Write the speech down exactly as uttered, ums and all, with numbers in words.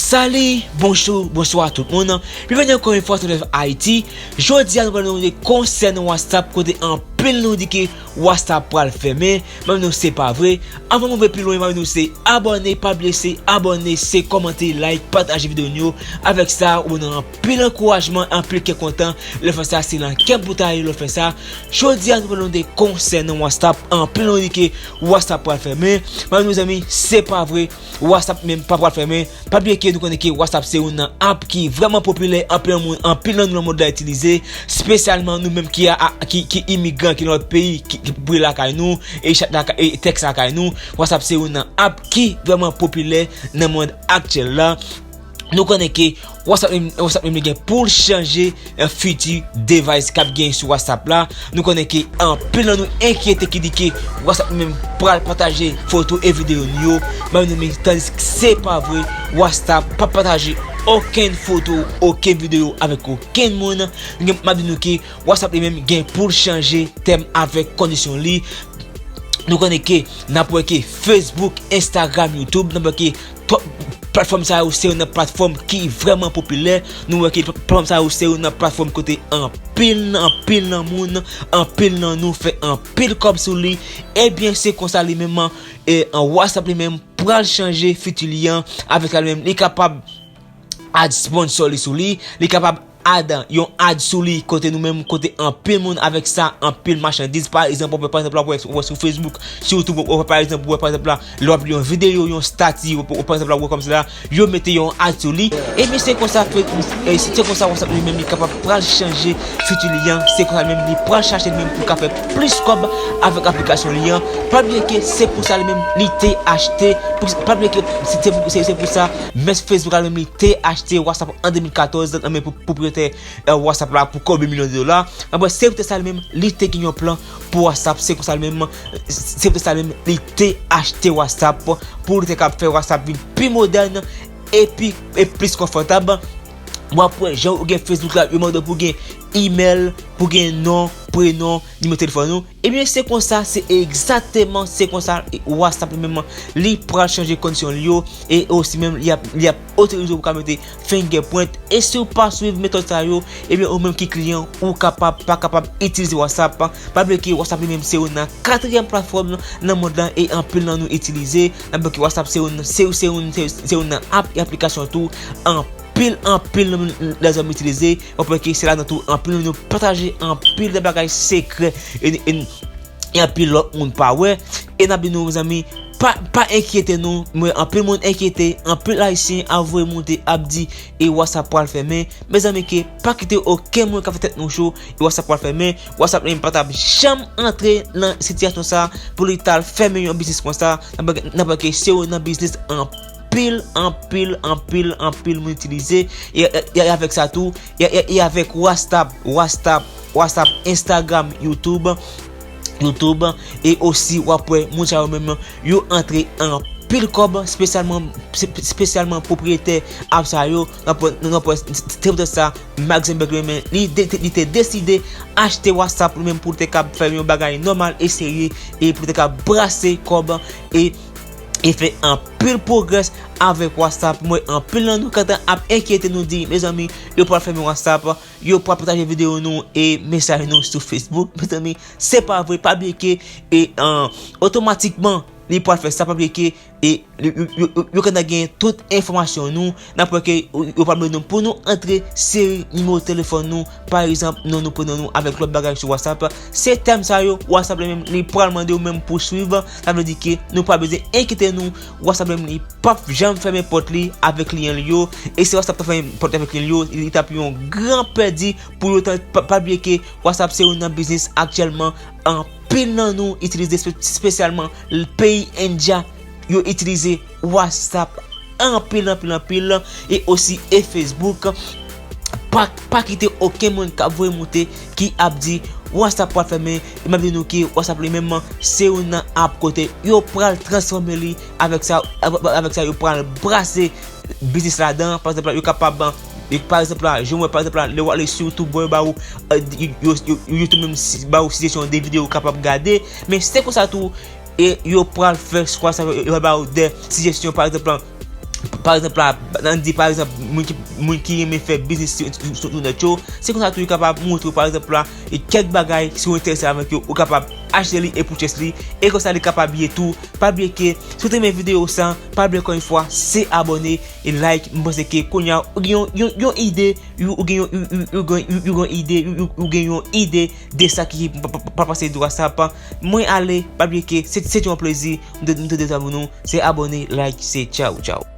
Salut, bonjou, bonswa tout moun. Byenveni ankò yon fwa sou Live Haïti. Jodi a nou pral pale de konsènan WhatsApp kote anpil nou di ke WhatsApp pral fèmen. Mwen di nou se pa vre. Anvan mwen voye pi lwen, mwen di nou se abòne, pa bliye se abòne, se kòmante, like, pataje videyo nou yo. Avèk sa, ou ban nou anpil ankourajman, anpil kè kontan. Lè w fè sa, se nan kè m pou ta ye lè w fè sa. Jodi a nou pral pale de konsènan WhatsApp. Anpil nou di ke WhatsApp pral fèmen. Mwen di nou zanmi, se pa vre. WhatsApp menm pa pral fèmen. Pa bliye ke nou konnen ke WhatsApp se youn nan app ki vrèman popilè, anpil moun, anpil nan nou nan mond la itilize, espesyalman nou menm ki a, a- ki, ki imigran, ki nan lòt peyi, ki, ki pou lakay nou, e chat lakay, e tèks lakay nou. WhatsApp se youn nan app ki vrèman popilè nan mond aktyèl la. Nou konnen ke WhatsApp menm, WhatsApp menm li gen pou l chanje, eh, fiti device k ap gen sou WhatsApp la. Nou konnen ke anpil nan nou enkyete ki di ke WhatsApp menm pral pataje foto e videyo nou yo. Mwen di nou men, tandis ke se pa vre, WhatsApp p ap pataje okenn foto, okenn videyo avèk okenn moun. Gen, m ap di nou ke WhatsApp li menm gen pou l chanje tèm avèk kondisyon li. Nou konnen ke n ap wè ke Facebook, Instagram, YouTube, n ap wè ke to- platfòm sa yo se youn nan platfòm ki vrèman popilè. Nou wè ke platfòm sa yo se youn nan platfòm kote anpil, anpil nan moun, anpil nan nou fè anpil kòb sou li. Ebyen, se konsa li menm, e, an WhatsApp li menm pral chanje fiti li an. Avèk sa li menm, li kapab add sponsor li sou li, li kapab add yon ad sou li kote nou menm, kote anpil moun avèk sa, anpil machandiz. Pa egzanp, w ap wè, pa egzanp, w ap wè, w ap wè sou Facebook, sou YouTube, w ap wè, pa egzanp, w ap wè, pa egzanp la, lè w ap li yon videyo, yon stati, w ap, w ap, pa egzanp la, w ap wè kòmsi la, yo mete yon ad sou li. Ebyen, se konsa, e, se konsa WhatsApp li menm, li kapab pral chanje fiti li an. Se konsa li menm, li pral chache li menm pou l ka fè plis kòb avèk aplikasyon li an. Pa bliye ke se pou sa li menm, li te achte. Pou, pa bliye ke se, se pou, se, se pou sa, mèt Facebook la li menm, li te achte WhatsApp an de mil katòz, nan men pou pwopriyetè, eh, WhatsApp la pou kob milyon de dola. Apre, se poutèt sa li menm, li te gen yon plan pou WhatsApp. Se konsa li menm, se poutèt sa li menm, li te achte WhatsApp pou li te kapab fè WhatsApp vin pi modèn e pi, e plis konfòtab. W ap wè, jan ou gen Facebook la, yo mande w pou gen email, pou gen non, prenon, nimewo telefòn ou. Ebyen, se konsa, se egzakteman, se konsa, e, WhatsApp li menm, li pral chanje kondisyon li yo, e osi menm, li ap, li ap otorize w pou ka mete fingerprint. E si w pa swiv metòd sa yo, ebyen, ou menm ki kliyan, ou kapab, pa kapab itilize WhatsApp. Pa bliye ke WhatsApp li menm, se youn nan katriyèm platfòm nan mond lan, e anpil nan nou itilize. N ap wè ke WhatsApp se youn, se, se youn, se, se youn nan app e aplikasyon tou, anpil, anpil nan lèzòm itilize. W ap wè ke se ladan tou, anpil nan nou pataje anpil de bagay sekrè, e, e, e anpil lòt moun pa wè. E n ap di nou, mezanmi, pa, pa enkyete nou. Mwen, anpil moun enkyete, anpil Ayisyen ap voye monte, ap di, e WhatsApp pral fèmen. Mezanmi, ke pa kite okenn moun ka fè tèt nou cho, e WhatsApp pral fèmen. WhatsApp li menm pa t ap janm antre nan sitiyasyon sa pou li t al fèmen yon biznis konsa. N ap, n ap wè ke se youn nan biznis anpil, anpil, anpil, anpil moun itilize. E, e, e avèk sa tou, e, e, e avèk WhatsApp, WhatsApp, WhatsApp, Instagram, YouTube, YouTube, e osi w ap wè moun sa yo menm yo antre anpil kòb, espesyalman, espesyalman pwopriyetè app sa yo. N ap wè, n ap wè, se poutèt sa, Mark Zuckerberg li menm, li de-, li te deside achte WhatsApp li menm pou l te kab fè yon bagay nòmal e serye, e pou l te kab brase kòb e, e fè anpil pwogrès avèk WhatsApp. Mwen, anpil nan nou gentan ap enkyete nou di, mezanmi, yo pral fèmen WhatsApp, yo pral pataje videyo nou e mesaj nou sou Facebook. Mezanmi, se pa vre, pa bliye ke, e, an, otomatikman, li pral fè sa, pa bliye ke, e, yo, yo, yo, yo, yo gentan gen tout enfòmasyon nou. N ap wè ke yo, yo pral mande nou pou nou antre seri nimewo telefòn nou, pa egzanp, non nou, prenon nou, avèk lòt bagay sou WhatsApp. Se tèm sa yo, WhatsApp li menm, li pral mande w menm pou swiv. Sa vle di ke nou pa bezwen enkyete nou. WhatsApp li menm, li p ap janm fèmen pòt li avèk kliyan li yo. E si WhatsApp ta fèmen pòt li avèk kliyan li yo, li t ap yon gran pèdi pou yo. Tan, pa, pa bliye ke WhatsApp se youn nan biznis aktyèlman anpil nan nou itilize, espe-, espesyalman l-, peyi Endya, yo itilize WhatsApp anpil, anpil, anpil, e osi e Facebook. Pa, pa kite okenn moun k ap voye monte ki ap di WhatsApp pral fèmen. E m ap di nou ke WhatsApp li menm, se youn nan app kote yo pral transfòme li. Avèk sa, avèk sa, yo pral brase biznis ladan. Pa egzanp la, yo kapab, yo, pa egzanp la, jan w wè, pa egzanp la, lè w ale sou YouTube, yo ba ou, eh, yo, yo, yo, YouTube menm si, ba ou sijesyon de videyo ou kapab gade. Men se konsa tou, e yo pral fè swa sa, yo, yo ba ou de sijesyon, pa egzanp la, pa egzanp la, ann di pa egzanp, moun ki, moun ki renmen fè biznis sou, sou, sou entènèt yo, se konsa tou yo kapab montre w pa egzanp la, e kèk bagay, si w enterese avèk yo, ou kapab achte li e purchase li, e konsa li kapab ye tou. Pa bliye ke, si w te renmen videyo sa, pa bliye ankò yon fwa, se abòne e like. M panse ke kounye a, ou gen yon, yon, yon ide, ou, ou gen yon, ou, ou, ou gen, ou, ou gen yon ide, ou, ou, ou gen yon ide de sa ki pa, pa, pa, pa pase sou WhatsApp. Mwen ale, pa bliye ke se, se te yon plezi, m te, m te deza pou nou, se abòne, like, se tchaw, tchaw.